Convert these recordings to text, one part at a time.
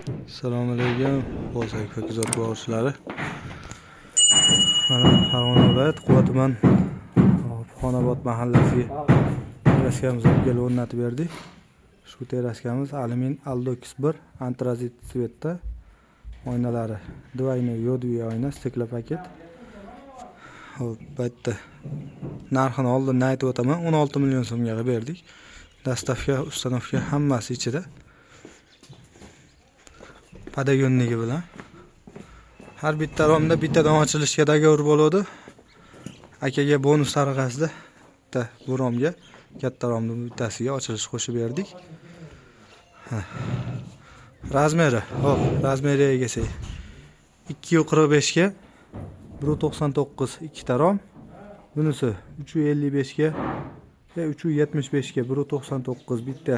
Assalomu alaykum, Bo'lsak kuzatib. Mana Farg'ona viloyat Quva tuman Xonobod mahallasiga terraskamiz olib kelib o'rnatib berdik. Shu terraskamiz alyumin Aldox 1 antrazit цвет da, oynalari двойной йодовый oyna, стеклопакет. Xo'p, bu yerda narxini oldindan aytib o'taman, 16 million so'mga qilib berdik. Доставка, установка hammasi ichida. Подоконник i bilan. Har bitta romda bittadan ochilishga договор bo'ladi. Akaga bonus tariqasida bitta bu romga, katta romni bittasiga ochilish qo'shib berdik. Ha. Размер i, xo'p, размер iga kelsak 2.45 ga 1.99 ikkita rom. Bunisi 3.55 ga 3.75 ga 1.99 bitta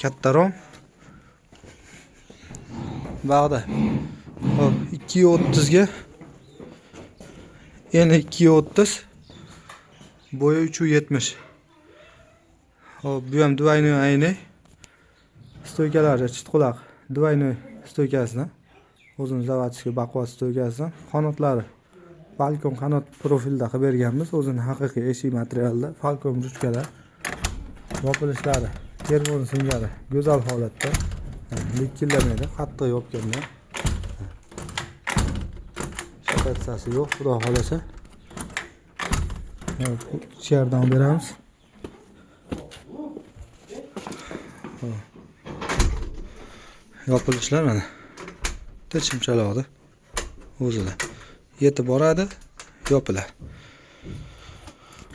katta rom. Bag'da. Xo'p, 2.30 ga eni 2.30, bo'yi 3.70. Xo'p, bu ham двойной ayni. Стойка lari chitquloq двойной стойка sidan. O'zini заводской baquvvat стойка sidan. Qanotlari balkon qanot profilda qilib berganmiz. O'zini haqiqiy eshik materialida falkon ruchkalar. Yopilishlari termon singari go'zal holatda. Likillamaydi, qattiq yopganda. Shatatsiyasi yo'q, xudo xohlasa. Ichkaridan beramiz. Xo'p. Yopilishlar mana. Bitta chimchaloqda o'zida. Yetib boradi, yopiladi.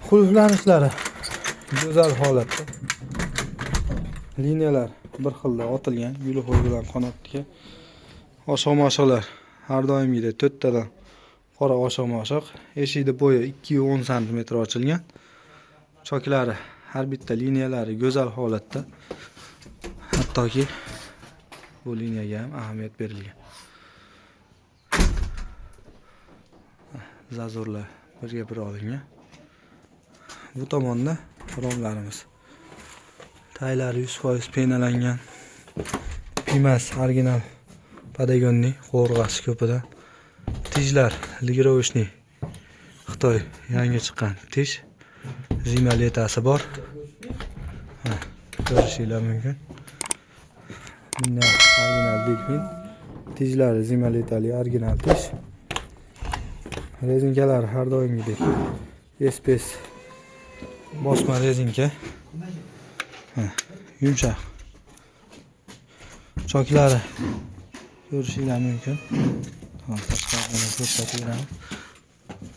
Qulflanishlari go'zal holatda. Liniyalar bir xilda otilgan, guluxo'y bilan qanotga. Oshiq-moshiqlar har doimgidek to'rttadan qora oshiq-moshiq. Eshikni bo'yi 2.10 sm ochilgan. Choklari har bitta liniyalari go'zal holatda. Hattoki bu liniyaga ham ahamiyat berilgan. Зазор lar birga bir olingan. Bu tomonda romlarimiz. Taylari 100% penalangan. Pimas original подоконник qo'rg'asi ko'pida. Tijlar лигровочный Xitoy yangi chiqqan tij. Зима лето si bor. Ha, ko'rishinglar mumkin. Bundan original Delfin. Tijlari зима лето li original tij. Rezinkalari har doimgidek SPS bosma rezinka. Ha, yumshoq. Choklari ko'rishinglar mumkin. Hozir tashqaridan ko'rsatib beramiz.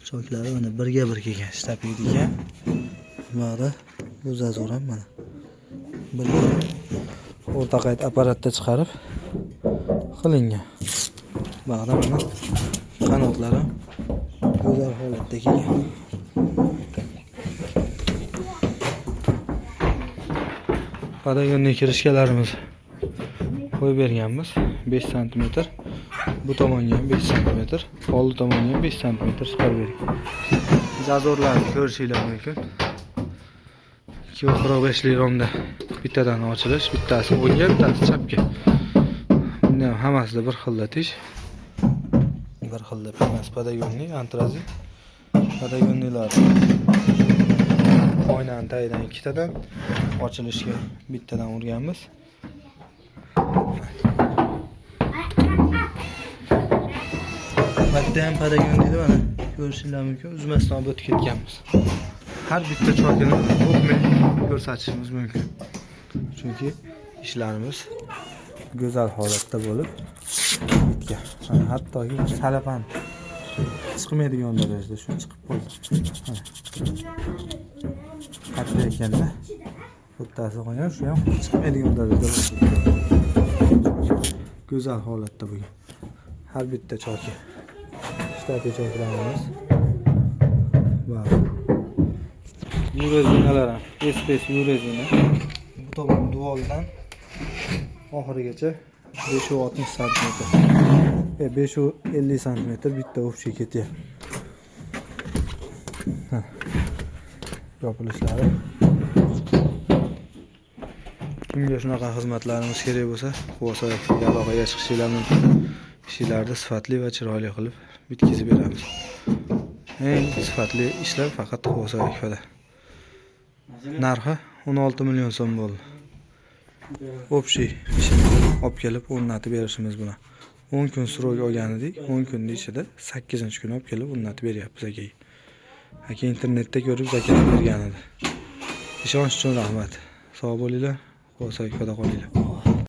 Choklari mana birga bir kelgan, shtapid ekan. Buyoqda bu зазор ham mana. Birga o'rta qayt apparatda chiqarib qilingan. Buyoqda mana qanotlari go'zal holatda kelgan. Подоконник kirishkalarimiz qo'yib berganmiz 5 sm. Bu tomonga ham 5 sm, oldi tomonga ham 5 sm chiqarib bergan. Зазор larni ko'rishinglar mumkin. 2.45 lik romda bittadan ochilish, bittasi o'ngga, bittasi chapga. Bunda ham hammasida bir xilda tish. Bir xilda emas подоконник antrazit. Подоконник lar oynani tagidan ikkitadan ochilishga bittadan urganmiz. Bitta ham подоконник ni mana ko'rishinglar mumkin, uzmasdan olib o'tib ketganmiz. Har bitta chokini o'pmay ko'rsatishimiz mumkin. Chunki ishlarimiz go'zal holatda bo'lib bitgan. Mana hattoki salapan chiqmaydigan darajada shu chiqib qoldi. Mana. Katta ekanda bittasi qolgan, shu ham chiqmaydigan darajada bo'lib ketgan. Go'zal holatda bo'lgan. Har bitta choki. Shtati choklarimiz. Va yurezinalar ham SPS yurezina. Bu tomon duvoldan oxirigacha 560 sm. 550 sm bitta общий ketyapti. Ha. Yopilishlari. Kimga shunaqa xizmatlarimiz kerak bo'lsa, Quvasoy aloqaga chiqishinglar mumkin. Ishlarni sifatli va chiroyli qilib bitkazib beramiz. Eng sifatli ishlar faqat Quvasoy Akfada. Narxi 16 million so'm bo'ldi. Общий ishimizni olib kelib o'rnatib berishimiz bilan. 10 kun срок olgan edik. 10 kunning ichida 8-kuni olib kelib o'rnatib beryapmiz akaga. Aka internetda ko'rib заказ bergan edi. Ishonch uchun rahmat. Sog' bo'linglar, Quvasoy Akfada qolinglar.